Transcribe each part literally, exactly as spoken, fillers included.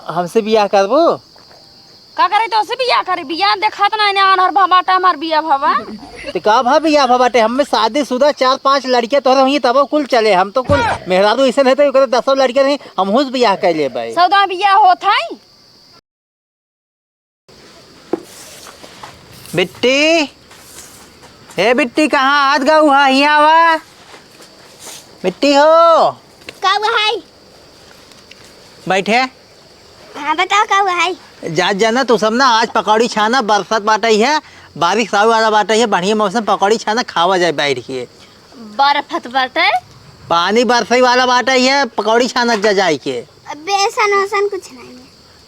हमसे बियाह करबो? का करे तोसे बियाह करे? बियाह देखात ना इन्हें आन्हर भा बाटा हमार बियाह भवा। तो का भा बियाह भा बाटे? हमें शादीशुदा चार पांच लड़कियां तोहरे हुई तबो कुल चले। हम तो कुल मेहरारू ऐसे नहीं तो ओकरे दसों लड़कियां नहीं, हमहू से बियाह कर लेबै। सौदा बियाह होत है। बिट्टी, हे बिट्टी, कहाँ हाथ गऊ हा? हियाँ आवा। बिट्टी हो। का हुआ है? बैठे। हाँ, बताओ का हुआ है? जात जाना तू सब ना, आज पकौड़ी छाना, बरसात बाटइ है, बारिश आवे वाला बाटइ है, बढ़िया मौसम, पकौड़ी छाना, खावा जाए बैठ के। बर्फत बाटे। पानी बरसई वाला बाटइ है, पकौड़ी छानत जा जाए के। बेसन वसन कुछ नहीं है।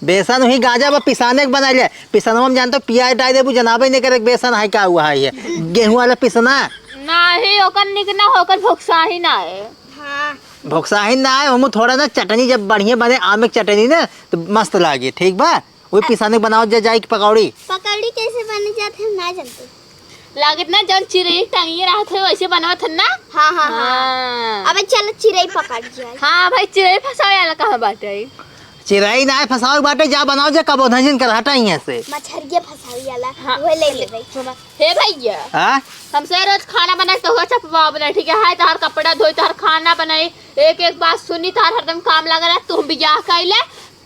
बेसन वही गाजा बा पिसाने के बनाई ले। पिसनवा में जानतो पियाज डाल देबू, जनाबे नहीं करे कि बेसन है का हुआ है ये। गेहूं वाला पिसना। नाही, ओकर निक ना हो, ओकर भोक्साही ना है। हाँ। भोक्साही ना है, हमू थोड़ा ना चटनी जब बढ़िया बने, आम के चटनी ना, तो मस्त लागे, ठीक बा? वही पिसाने के बनावत जा जाए के पकौड़ी। पकौड़ी कैसे बने जात है, हम ना जानते। लागत ना जौन चिरई टंगिए रहत है, वैसे बनावत है ना? हाँ, हाँ, हाँ। हाँ। अबे चलो चिरई पकड़ जाए। हाँ भाई, चिरई फंसावे वाला कहाँ बाटे? चिरई ना फंसावे के बाटे, जा बनाओ जा, कबो धंजिन कर हटा यहाँ से। मछरिया फंसावे वाला, हाँ। वही ले लेबै। हे भैया, हाँ? हमसे रोज खाना बनाए तो हो चपवा बनाए, ठीक है? हाय, तोहार कपड़ा धोई, तोहार खाना बनाई, एक एक बात सुनी, तोहार हरदम काम लगा रहा, तू बियाह कैले,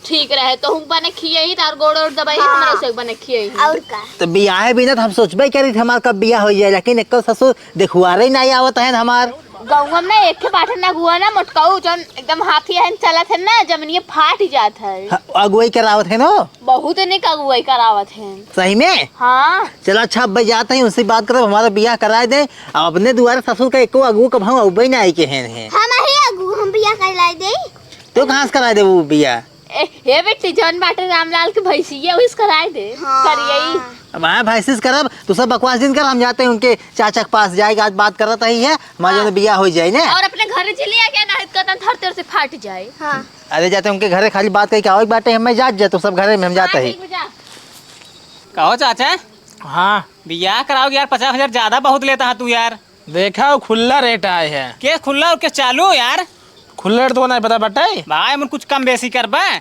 ठीक रहे, तोहू बने खियई, तार गोड़ ओड़ दबाई, हाँ। हमरा से बने खियई। और का? तो बियाहे बिना तो हम सोचबे करी थे हमार कब बियाह हो जाए, लेकिन एको ससुर देखुआरे नहीं आवत है हमार। गौवा में एक ठे बाटे ना अगुआ ना मोटकाऊ, जौन एकदम हाथी अहन चलत है ना, जमनिए फाट जात है। हाँ, अगुवाई करावत है ना? बहुत निक अगुवाई करावत है। सही में? हाँ। चलो अच्छा, अब जाते हैं, उनसे बात करब, हमारा बियाह कराए दे। अब अपने दुआरे ससुर का एको अगुआ कब हम अउबे ना आए के हैं, हैं। हम ही अगुआ, हम बियाह कराए दे। तो कहाँ से कराए दे वो बियाह? ए, हे बेटी, जौन बाटे रामलाल के भैंसिया, उस कराए दे। हाँ। करियई। अब हाँ, भैंसिस करब, तू सब बकवास जिन कर, हम जाते हैं उनके चाचा के पास जाए, आज बात करत ही है, हमारे हाँ। जौन बियाह हो जाए ने। और अपने घर चले आ गया ना, कतन थर थर से फाट जाए। हाँ। अरे जाते उनके घरे खाली बात करके आओ, एक बाटे हमें जात जाए, तू सब घरे में हम जाते हाँ, ही। ठीक बा, जा। कहो चाचा। हाँ। बियाह कराओगे यार, पचास हजार ज्यादा बहुत लेता है तू यार। देखा, वो खुल्ला रेट आए है। के खुल्ला और के चालू यार? खुल्ला रेट तो नहीं पता बटे। भाई, मन कुछ कम बेसी करबे।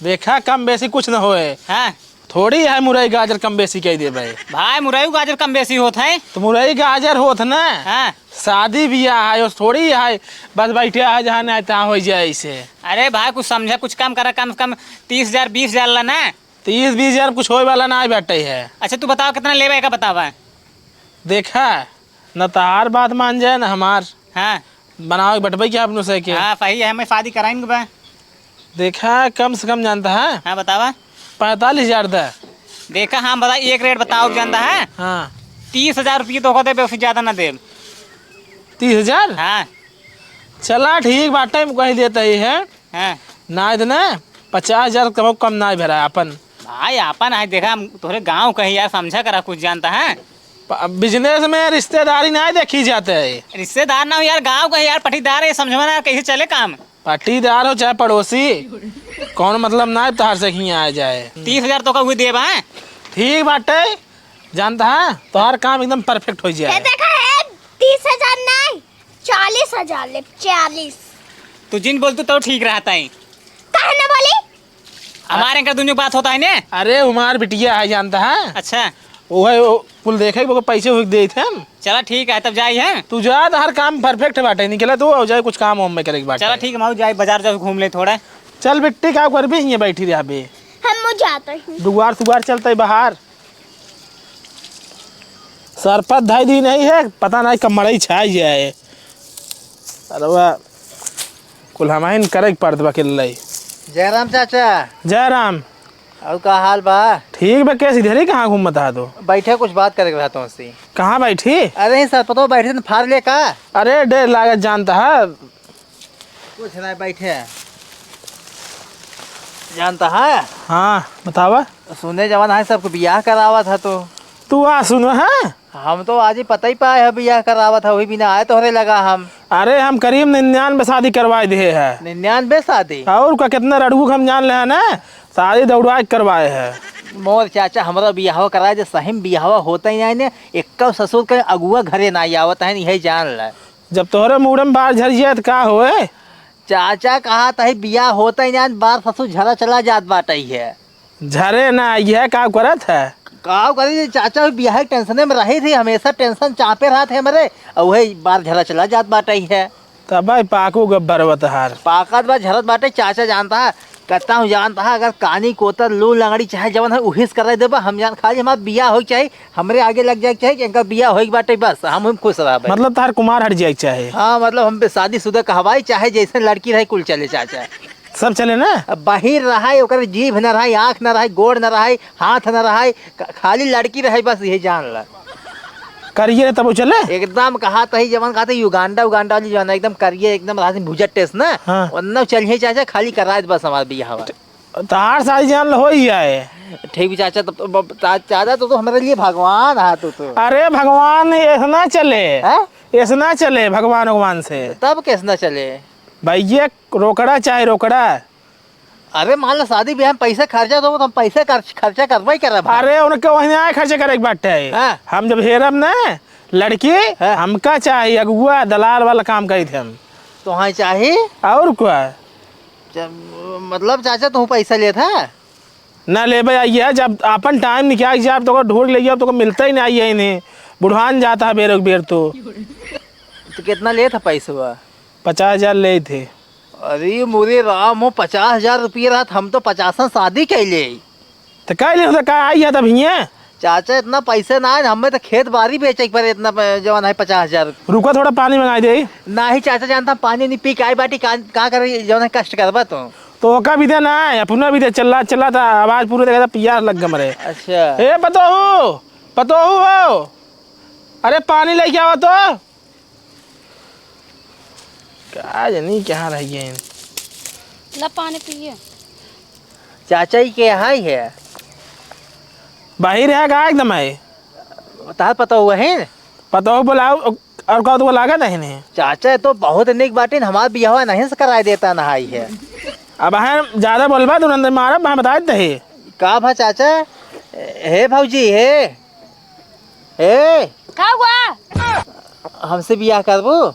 देखा, कम बेसी कुछ न होए। हाँ। थोड़ी है मुरई गाजर कम बेसी कह देबे। भाई, मुरई गाजर कम बेसी होत है। तो मुरई गाजर होत ना। हाँ। शादी बियाह है, उस थोड़ी है, बस बैठे है, जहाँ नहीं तहाँ हो जाए ऐसे। अरे भाई, कुछ समझा, कुछ कम करा, कम से कम तीस हजार, बीस हजार ला ना। तीस बीस हजार कुछ होए वाला ना बाटे है। अच्छा, तू बताओ, कितना लेबे का बतावा। देखा, न तहार बात मान जाए, न हमार। हाँ। बनावे के बटबे क्या अपनों से के? हाँ, सही है, मैं शादी कराइन के बा। देखा, कम से कम जानता है। हाँ, बतावा। पैंतालीस हजार दा। देखा, हाँ, बता, एक रेट बताओ, जानता है। हाँ। तीस हजार रुपये तो को देबे, उससे ज्यादा ना देब। तीस हजार? हाँ। चला, ठीक बाटे, हम कही देता ही है। हाँ। ना इतना, पचास हजार कम, कम ना भरा अपन। भाई, आपन है, देखा, हम तोहरे गाँव कही यार, समझा करा, कुछ जानता है। प-, बिजनेस में रिश्तेदारी ना देखी जाते है। रिश्तेदार ना हो यार, गाँव कही यार, पटीदार है, समझवा ना, कैसे चले काम? पटीदार हो चाहे पड़ोसी, कौन मतलब ना है तोहार से हियाँ आ जाए। तीस हजार तो का हुई देबा है। ठीक बाटे, जानता है, तोहार काम एकदम परफेक्ट हो जाए। ये देखा है, तीस हजार नहीं, चालीस हजार ले, चालीस। तू जिन बोल, तू तो ठीक रहता है। काहे ना बोली? हमारे इनका दुनिया बात होता है ने। अरे, हमार बिटिया है, जानता है? अच्छा। वो है, वो कुल देखे, वो पैसे हुई देत हैं। चला, ठीक है, तब जाई है। तू जा, तो हर काम परफेक्ट बाटे, निकला तू, और जाए कुछ काम वाम में करे के बाटे। चला, ठीक है, हम जाई, बाजार जाओ, घूम ले थोड़ा। चल बिट्टी, का करबे, हियाँ बैठी रहबे। हम जाते हैं। दुआर सुआर चलते बाहर। सरपत धाई दी नहीं है, पता नहीं कब मड़ई छाई जाए। अरे वाह, कुल हमाइन करे के पड़त बा अकेले। जय राम चाचा। जय राम। और का हाल बा? ठीक बा, कैसी धरी कहाँ घूमत हा तो? बैठे, कुछ बात करे के रहा तुमसे। कहाँ बैठी? अरे सरपतो बैठे न फार ले का? अरे डेर लागत जानता है। कुछ नहीं, बैठे। जानता है? हाँ, बतावा। सुने जवान है सबको बियाह करावत है तो। तू आ सुनो, हाँ? हम तो आज ही पता ही पाए है बियाह करावत है, वही बिना आए तोहरे लगा हम। अरे हम करीब निन्यानवे शादी करवाए दिए है। निन्यानवे शादी? और का कितना रड़ुक हम जान ले है ना, शादी दौड़वा के करवाए है। मोर चाचा हमरा बियाहवा कराए दे, सही में बियाहवा होता ही नहीं ने, एक्का ससुर के अगुआ घरे ना आवत है, यही जान ले। जब तोहरे मूड़े में बार झर जाए तो का होए? चाचा कहत ही बियाह होतइ ना, बार ससुर झरा चला जात बाटइ है। झरे ना, यह का करत है? का करी चाचा, बियाह के टेंशने में रही थी, हमेशा टेंशन चापे रहत है हमरे, और वही बार झरा चला जात बाटइ है। तब भाई पाकू गब्बर बतहार। पाकत बा झरत बाटे, चाचा जानत ह, कहत हूँ जानत ह, अगर कानी कोतर लू लंगड़ी चाहे जवन है उहिस कराइ देबा, हम जान खाली हमार बियाह होइ के चाही, हमरे आगे लग जाए के चाही कि इनका बियाह होइ के बाटे बस, हम, हम खुश रहबे। मतलब तहार कुमार हट जाए के चाही? हाँ, मतलब हम शादीशुदा कहवाई, चाहे जैसे लड़की रहे कुल चले चाचा। सब चले ना? अब बहिर रहे, ओकर जीभ न रहे, आँख न रहे, गोड़ न रहे, हाथ न रहे, क-, खाली लड़की रहे बस, यही जान ला। करिए तब चले? एकदम कहत ही जवन कहत ही युगांडा उगांडा वाली जवन एकदम करिए एकदम रहत ही भुजट टेस ना। हाँ। ओन्ना चलिए चाचा, खाली कराए दे बस हमार बियाह। तहार शादी जान लो होई जाए। ठीक भी चाचा, तब तो ब-, चा-, चाचा तो, तो हमारे लिए भगवान है तू तो। अरे भगवान ऐसना चले। हैं? ऐसना चले भगवान भगवान से। तब कैसना चले? भाई ये रोकड़ा चाहे रोकड़ा। अरे मान लो शादी ब्याह में पैसा खर्चा तो हम पैसा खर्च-, खर्चा करबे ही करब। अरे उनके वहीं आए खर्चा करे के बाटे। हाँ। हम जब हेरब ना लड़की, हाँ। हमका चाही अगुआ दलाल वाला काम करी थे हम। तोहाई चाही? और का? जब, मतलब चाचा तू पैसा लेत है? ना लेबे आइए, जब अपन टाइम निकाल के जब तोको ढूंढ ले, जब तोको मिलता ही ना आइए इन्हें, बुढ़ान जाता है बेर बेर तो। तो कितना लेत है पैसवा? पचास हजार लेत है। अरे मोरे राम हो, पचास हजार रुपये रहत, हम तो पचासन शादी कैले। तो का ले, तो का आई है तब हियाँ? चाचा, इतना पैसे ना है, हमें तो खेत बाड़ी बेचे के पड़े, इतना प-, जवन है पचास हजार। रुको, थोड़ा पानी मंगाई दे। नाही चाचा, जानता हम पानी नहीं पी के आई बाटी, का, का करे, जवन है कष्ट करबा तो। तो ओका भी दे ना, अपना भी दे, चिल्ला, चिल्ला था, आवाज पूरे देखा था, पियास लग गए मरे। अच्छा। ए, पतोहू, पतोहू हो, अरे पानी लेके आओ तो। का जानी कहाँ रह गए हैं? ला पानी पिए। चाचा, ई के हाय है? बाहिर है का एकदम है? तहार पतोहू है? पतोहू बुलाओ, और का तो लागत है नहीं? चाचा, तो बहुत निक बाटिन, हमार बियाहवा नहीं से कराए देता नहाई है। अब है ज्यादा बोलबा तो नंद मारब, मैं बताए दे। का भा चाचा? हे भौजी, हे। ए, का हुआ? हमसे बियाह करबू?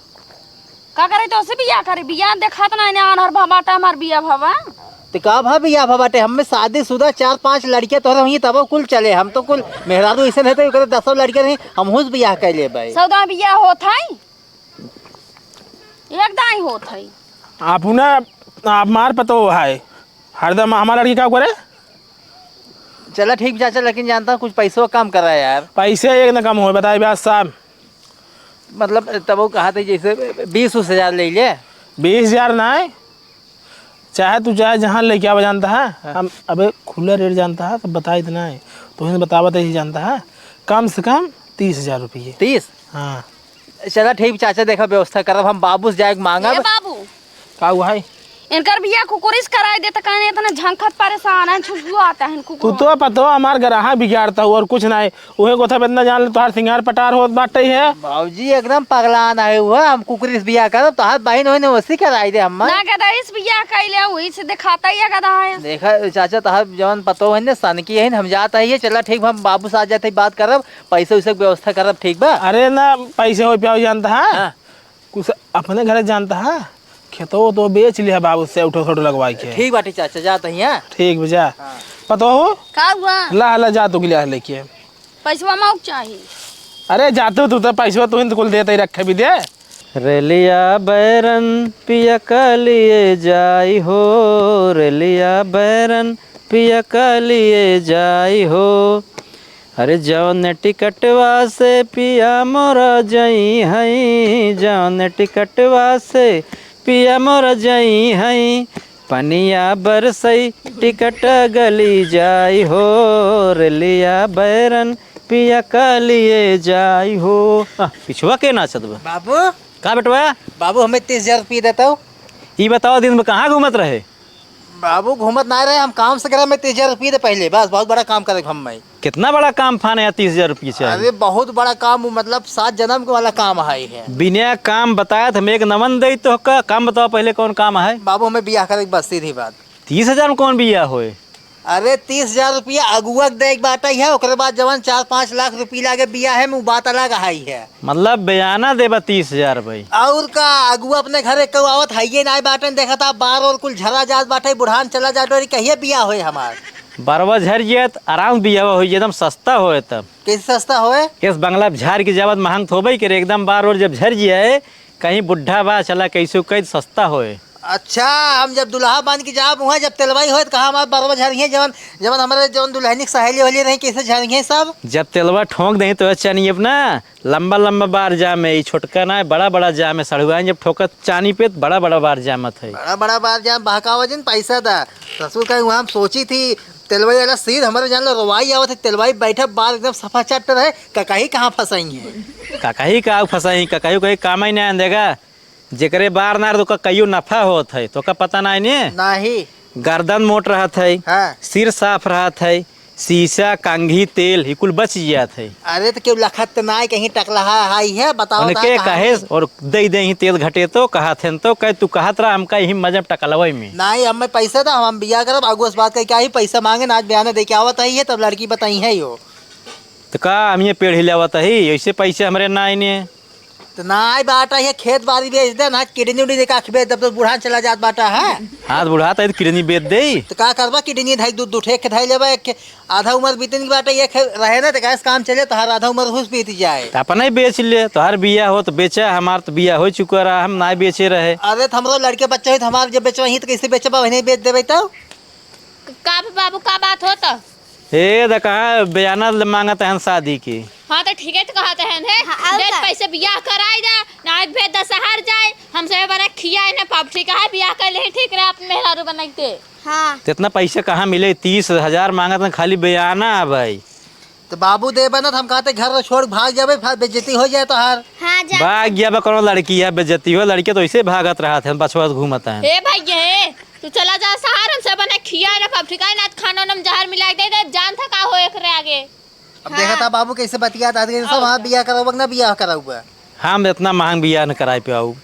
का करे तोसे बियाह करे? बियाह देखात ना इन्हें आन्हर भा बाटा हमार बियाह भवा। ते का भा बियाह भा बाटे? हमें शादीशुदा चार पांच लड़कियां तोहरे हुई तबो कुल चले। हम तो कुल मेहरारू ऐसे नहीं तो ओकरे दसों लड़के नहीं, हम हुस बियाह कर लेबे। सौदा बियाह होत है? एक दाई होत है। आप ना, आप मार पतो है। हरदम हमार लड़की का करे? चला ठीक चाचा, लेकिन जानता हूँ कुछ पैसों कम करा यार। पैसे एक ना कम हो, बताए ब्यास साहब। मतलब तब वो कहा था जैसे बीस उस हजार ले ले। बीस हजार ना है, चाहे तू चाहे जहाँ लेके आवा जानता है। हाँ। हम अबे खुला रेट जानता है तो बता इतना है, तो इन्हें बतावा तो यही जानता है, कम से कम तीस हजार रुपये। तीस? हाँ। चला ठीक चाचा, देखा व्यवस्था करब, हम बाबू से जाए के मांगब। ए बाबू। का हुआ है? इनकर बियाह कुकुरिस कराए दे त कहने इतना झंखत परेशान है, छुजुआ आता है कुकुर। तू तो पतो हमार ग्राहक बिगाड़ता हूँ और कुछ नहीं। उहे गोथा में इतना जान ले तोहार सिंगार पटार होत बाटे है। बाबूजी एकदम पगलान आए हुआ, हम कुकुरिस बियाह करब, तोहार बहिन होई ने ओसी कराई दे हम। ना गदहिस बियाह कैले, वही से दिखाता ही है गदहा है। देखा चाचा, तोहार जवन पतो है ने सनकी है, हम जात है, चला ठीक बा, हम बाबू साथ जाते ही बात करब, पैसे वैसे के व्यवस्था करब, ठीक बा? अरे ना, पैसे हो प्याओ जानता है? हाँ। कुछ अपने घर जानता है, खेतो तो बेच लिया बाबू से, उठो छोटो लगवाई के। ठीक बाटी चाचा, जात ही हैं। ठीक बा, जा। हाँ। पतो हो? का हुआ? ला, ला, जा तू गिलास लेके। पैसवा मौक चाही। अरे जा तू, तू तो पैसवा तू ही तो कुल देते ही रखे भी दे। रेलिया बैरन पिया का लिए जाई हो, रेलिया बैरन पिया का लिए जाई हो। अरे जौन टिकटवा से पिया मोरा जई हई, जौन टिकटवा से पिया मोरा जई हई, पनिया बरसई टिकट गली जाई हो, रेलिया बैरन पिया का लिए जाई हो। आ, पिछुआ के नाचत बा? बाबू। का बेटवा? बाबू, हमें तीस हजार रुपये देता हो। ई बताओ, दिन में कहाँ घूमत रहे? बाबू, घूमत ना रहे, हम काम से करे, हमें तीस हजार रुपये दे पहले, बस, बहुत बड़ा काम करे हम मैं। कितना बड़ा काम फाने है, तीस हजार रुपये चाही? अरे, बहुत बड़ा काम, वो मतलब सात जन्म के वाला काम है, है। बिना काम बताए तो हम एक नमन दे तो का काम बताओ पहले, कौन काम है? बाबू, हमें बियाह करे के बस, सीधी बात। तीस हजार में कौन बियाह होए? अरे, तीस हजार रुपया अगुआ के देइ के बाटइ है, ओकरे बाद जवन चार पाँच लाख रुपया लागे बियाह में, उ बात अलग आई है। मतलब, बयाना देबा तीस हजार भाई? अउर का, अगुआ अपने घरे कउ आवत हइये नाहीं बाटेन, देखत आप बार ओर कुल झरा जात बाटइ, बुढ़ान चला जात बाटइ, कहिये बियाह होए हमार? बरवा झर जात, आराम बियाह होइ, एकदम सस्ता होए तब। कइसे सस्ता होए? केस बंगला झार के जावत महंग थोबइ के रे, एकदम बार ओर जब झर जाए, कहीं बुढ़ा बा, चला कइसे कइ सस्ता होए। अच्छा, हम जब दुल्हा बन के जाब, उहाँ जब तेलवाई होए, त कहा हमार बरवा झरिहे, जवन, जवन हमरे जवन दुल्हनी के सहेली होली रही, कइसे झरिहे सब? जब तेलवा ठोंक देही, तो चानी अपना लंबा लंबा बार जामे, ई छोटका ना, बड़ा बड़ा जामे, सड़ुआइन जब ठोकत चानी पे, त बड़ा बड़ा बार जामत है। बड़ा बड़ा बार जाम, बहकावा जिन, पैसा दा। ससुर का वहाँ हम सोची थी, तेलवाई वाला सीध हमरे जान लो, रोवाई आवत है, तेलवाई बैठा बार एकदम सफा चट्ट रहे, ककही कहाँ फंसाई है? ककही का फंसाई, ककही कोई काम ही नहीं देगा। जेकरे बार ना रहे, तो ओका कहियो नफा होत है, तो ओका पता नाहीं ने? नाहीं। गर्दन मोट रहत है, हाँ। सिर साफ रहत है, शीशा, कंघी, तेल, ई कुल बच जात है। अरे, तो केहू लखत तो नाहीं, कहीं टकलहा हाई है, बताओ उनके तो कहाँ कहे है? और दे दे ही तेल घटे तो, कहत हन तो, कहे, "तू कहत रहा, हमका यही मजे में टकलवई में।" नाहीं, हमें पैसा था, हम बिया करब, आगू से बात करके आई, पैसा मांगे ना, आज बयाना दे के आवत आई है, तब लड़की बताई है यो। तो का हम ये पेड़ ही लेवत ही, ऐसे पैसे हमरे ना आइने। तो ना आई बाटा, ये खेत बाड़ी बेच दे ना, किडनी उडनी का बेच दे, तब तो बूढ़ा चला जात बाटा है। हाँ, तो बूढ़ा तो किडनी बेच दे। तो का करबा, किडनी धाई दू, दू ठे के धाई लेबा, एक खे-, आधा उम्र बीतन की बाटा, ये खे-, रहे ना, तो गैस काम चले, तो हर आधा उम्र हुस बीत जाए। तो अपना ही बेच ले, तो हर बिया हो तो बेचा, हमार तो बिया हो चुका रहा, हम ना बेचे रहे। अरे, तो हमरो लड़के बच्चे हुई, तो हमार जब बेचवा ही, तो कैसे बेचबा, वही बेच देबे तो। का बाबू, का बात होता? ए, द कहाँ बयाना ल-, मांगत हन शादी के? हाँ, तो ठीक है, तो कहत हन, हे, हाँ, और दे का? पैसे बियाह कराई दे, ना भेज दे शहर जाए, हम सब बना खियाए ना पाप, ठीक है, बियाह कर ले, ठीक रहे, अपन मेहरारू बनाई दे। हाँ। तो इतना पैसा कहाँ मिले? तीस हजार मांगत हन खाली बयाना भाई। तो बाबू देबा ना, तो हम कहते घर छोड़ भाग जाबे, फिर बेइज्जती हो जाए तोहार। हाँ, जा। भाग जाबे, कोनो लड़की है, बेइज्जती हो, लड़के तो ऐसे भागत रहत हैं, बछवा से घूमत हैं। ए भाई, ये तू चला जा शहर, हमसे बने खिया ना, अब ठिकाई ना, खाना उना में जहर मिला के दे दे, जान था का हो एकरे आगे। अब देखा हाँ। था बाबू कैसे बतियात, आज सब और हाँ, बियाह कराउबा कि ना बियाह कराउबा? हम इतना महंग बियाह न कराए पे आऊ।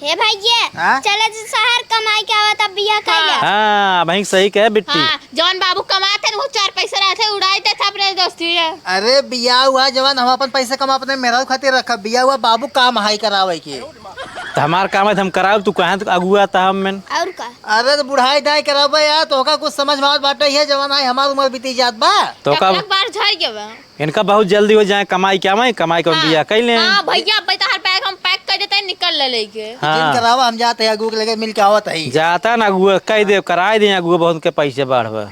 हे भैया, हाँ? चला जा शहर कमाई के आवा, तब बियाह कर हाँ। ले। हाँ, अब सही कहे बिट्टी। हाँ, जौन बाबू कमाते हैं, वो चार पैसे रहते, उड़ाई देते अपने दोस्ती है। अरे बियाह हुआ जवान, हम अपन पैसे कमा अपने मेहरारू खातिर रखब, बियाह हुआ बाबू काम हाई करावे के। तो हमार काम है, तो हम कराउब, तू कहाँ तक अगुआ था हम में। और का? अरे तो बुढ़ाई दाई कराबे यार, तोहका कुछ समझ में आवत बाटे, ये जवान आई, हमार उम्र बीती जात बा। तो का? एक बार झाड़ के बा। इनका बहुत जल्दी हो जाए, कमाई के आवे, कमाई के हाँ। बियाह कइ लें। हाँ भैया, अब तहार बैग हम पैक कर देते हैं, निकल ले लेके। हाँ। जिन करावा, हम जाते हैं, अगुआ के लगे मिल के आवत है। जाता ना अगुआ, कह दे, कराए दे अगुआ, बहुत के पैसे बढ़बा।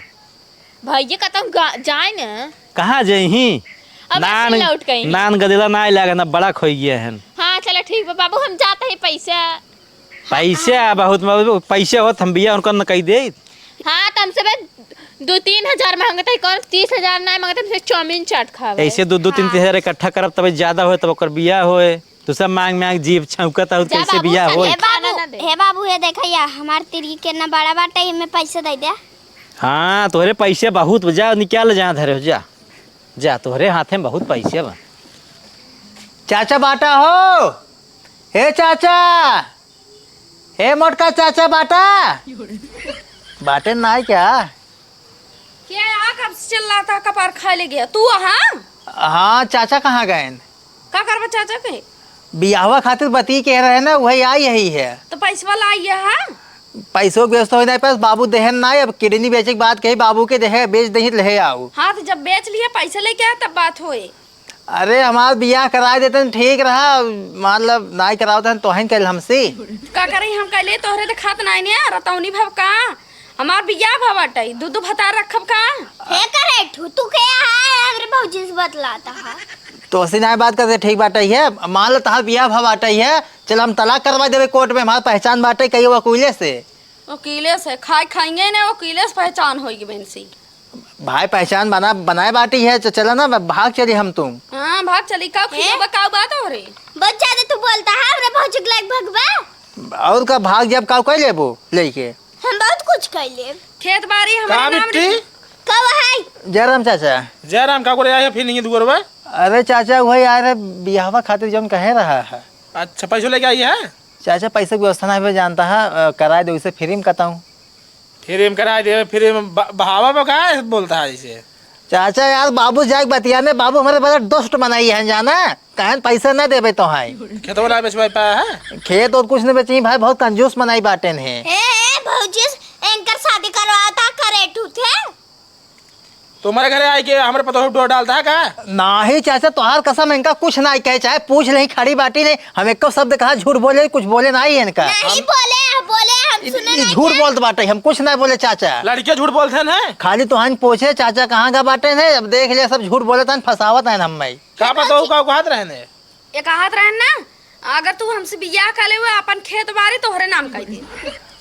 भैया, कतहूँ गा-, जाए ना। कहाँ जाई ही? अब ऐसे नान, लौट गई। नान गदेला ना लागे ना, बड़ा खोई गया है। हाँ, चलो ठीक बा बाबू, हम जाते हैं, पैसा। पैसा बहुत, बहुत पैसा होत, हम बियाह उनका न कह दे। हाँ, तो हमसे बे दो तीन हजार मांगत है, कौन तीस हजार ना मांगत, हमसे चाउमीन चाट खावे। ऐसे दो, दो, तीन, हाँ। तीन हजार इकट्ठा करब, तब ज्यादा होए, तब ओकर बियाह होए। तू सब मांग मांग जीभ छौंकत आउर जा कैसे बाबू, बियाह चल होए? हे खाना बाबू, ना दे। हे बाबू, हे देखा या, हमार तिरकी केतना बड़ा बाटे, एमे पैसा दे दे। हाँ, तोहरे पैसे बहुत, जा निकाल, जा धरे हो, जा। जा, तोहरे हाथे में बहुत पैसे बा। चाचा बाटा हो, हे चाचा, हे मोटका चाचा बाटा, बाटे नाई क्या? क्या यहाँ कब से चिल्लाता, कपार खा ले गया तू? हाँ, हाँ, चाचा कहाँ गए? का करबा चाचा के? बियाहवा खातिर बती के रहे ना, वही आई यही है। तो पैसवा लाई है, हाँ? पैसों की व्यवस्था हो जाए, पास बाबू देहन ना, अब किडनी बेचे की बात कही, बाबू के देहे, बेच दही ले आऊ। हाँ, तो जब बेच लिए, पैसे लेके आए, तब बात होए। अरे, हमार बियाह कराए देते न ठीक रहा, मतलब, नाई करावत हन, तोहन कइल हमसे। का करी हम कइले, तोहरे तो खात नाई ने, रतौनी भव का? हमार बियाह भव बाटई, दू दू भतार रखब का? हे करे, ठू, तू के है, हमरे भौजी से बतलाता है। तोहसे नाई बात करते ठीक बाटई है, मान लो तहार बियाह भव बाटई है, चल हम तलाक करवा देबे कोर्ट में, हमार पहचान बाटई कई वकीले से। वकीले से? खाए खाएंगे ने, वकीले से पहचान होई बेंसी। भाई पहचान बना, बनाए बाटी है, तो चला ना, भाग चली हम तुम। हाँ, भाग चली, काऊ हैं? खियाबा, काऊ बात हो रे? बहुत ज्यादा तू बोलता है, हमरे भौजी के लायक भगबा। और का, भाग जब काऊ कह लेबो लेके। हम बहुत कुछ कह लेब। खेत बाड़ी हमारे का नाम बिट्टी? लिख। कब है? जयराम चाचा। जयराम का बोले आए फिर नहीं दुआर बा? अरे चाचा, वही आ रहे बियाहवा खातिर जौन कहे रहा है। अच्छा, पैसों लेके आई है? चाचा, पैसे की व्यवस्था ना है, जानता है, अ, कराए दे उसे फ्री में कहता हूँ। फिर एम कराइ देबे, फिर एम ब-, बहावा में का बोलता है इसे? चाचा यार, बाबू जाइके बतियाने, बाबू हमरे बड़ा दुष्ट मनई है, जाना? कहन पैसा न देबे तो है। खेतवा ना बेचवाइ पाया है? खेत और कुछ न बेची भाई, बहुत कंजूस मनई बाटेन है। ए, ए, भौजी, एनकर शादी करवाता करे ठूठे। तुम्हरे घरे आइके हमरे पतोह डोर डालता है का? नाहीं चाचा, तोहार कसम, इनका कुछ नाहीं कहे, चाहे पूछ लेहीं, खड़ी बाटी नहीं, हम एको शब्द कहा झूठ बोले, कुछ बोले नाहीं इनका। नहीं हम बोले, बोले, हम ई, सुने ई नहीं झूठ क्या? बोलत बाटे, हम कुछ नाहीं बोले चाचा। लड़के झूठ बोलते हैं? खाली तोहान पूछे चाचा कहाँ का बाटे ने, अब देख लिया सब झूठ बोलत हैं, फंसावत हैं हमें। का पतोह का कहत रहने? ये कहत रहन ना, अगर तू हमसे बियाह कर लेवे, अपन खेत बारी तोहरे नाम कर दे।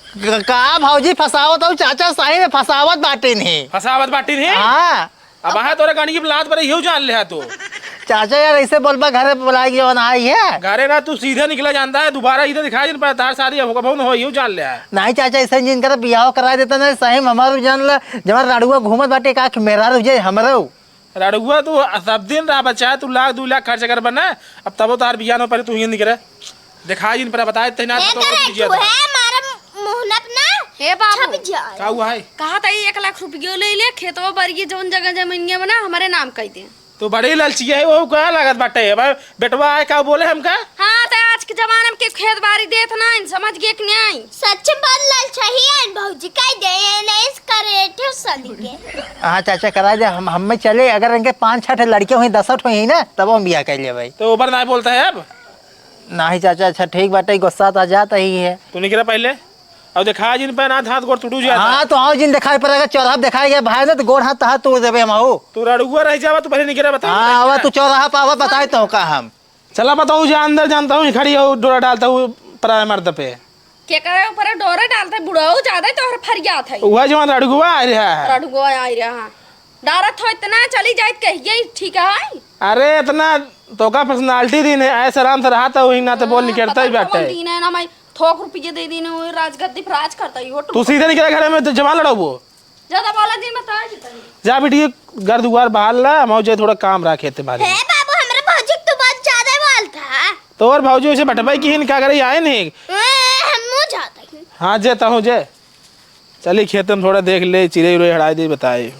क-, का भौजी फंसावत हऊ? चाचा सही में फंसावत बाटिन ही। फंसावत बाटिन ही? हाँ। अब हाँ तोरे गाड़ी की लात पर यहू जान ले तू। चाचा यार ऐसे बोलबा घरे बुलाए के जवन आई है। घरे ना तू सीधे निकला जानता है, दोबारा इधर दिखाई जिन पर तार शादी अब होगा, बहुत हो यहू जान ले। नहीं चाचा ऐसे जिन कर बियाह करा देता ना, सही में हमारू जान ले, जब रड़ुआ घूमत बाटे का मेरा रुझे हमरो। रड़ुआ, तू सब दिन रहा बच्चा, तू लाख दू लाख खर्च कर बना, अब तबो तार बियाह न हो, पहले तू हियाँ निकरे। देखा जिन पर बताए ते ना ए तो करे कीजिए तू तो। है, मारा मुहनप ना हे बाबू। छप जाए। का हुआ है? कहा था एक लाख रुपयो ले ले, खेतवा बरिए जौन जगह जमीनिया बना, हमारे नाम कह दे। तू बड़ी लालची है, वो का लागत बाटे? अब बेटवा आए का बोले हमका? हाँ, तो आज के जमाने में के खेत बारी देत ना, समझ गए कि नहीं? सच बात लालचाही आइन भौजी, कह दे, ये नहीं करे ठो सदी के। हाँ चाचा, करा दे, हम, हम में चले, अगर इनके पाँच छठ लड़के हुई, दस आठ हुई ना, तब हम बियाह कर लेबै। तो ऊपर ना बोलता है अब? नहीं चाचा, अच्छा ठीक बाटे, गुस्सा तो आ जाता ही है। तू निकला पहले, अब देखा जिन पे ना हाथ गोड़ टूटू जाता। हाँ, तो आओ जिन दिखाई पड़ेगा, चौराहा पे दिखाई गया भाई ना, तो गोड़ हाथ, हाथ तोड़ देबे हम, आओ। तू रड़ुआ रह जावा, तू पहले निकला बता। हाँ, आवा तू चौराहा पे आवा, बताए तो का हम। चला बताओ, जा अंदर जानता हूँ, खड़ी हो, डोरा डालता हूँ पराया मर्द पे। के करे ऊपर डोरा डालते, बुढ़ऊ ज्यादा ही तोहर फरियात है। वह जवान रड़गुआ आ रहा है। रड़गुआ आ रहा है। डारत हो इतना, चली जाइत कहिए, ठीक है। अरे इतना तोका personality दिन है, ऐसे आराम से रहा था, वही ना तो बोल हाँ, निकलता ही पता बाटे। कौन दिन है ना, मैं थोक रुपये दे दीन, वो राजगद्दी पर राज करता ही, वो तू सीधे निकला घरे में, तो जवान लड़ाऊ वो। ज्यादा बोला दिन में तो आ जाता है। जा बेटी, घर दुआर बहार ला, हम जे थोड़ा काम रहा खेते बारी। हे बाबू, हमरे भौजी के तू बहुत ज्यादा बोलता है। तो और भौजी उसे बटवाई की हिन का करे, आए नहीं। ए, हम मुँह जाता है। हाँ, जे तहूँ जे। चली खेत में थोड़ा देख ले, चिड़ै उड़ै हड़ाई दे, बताए।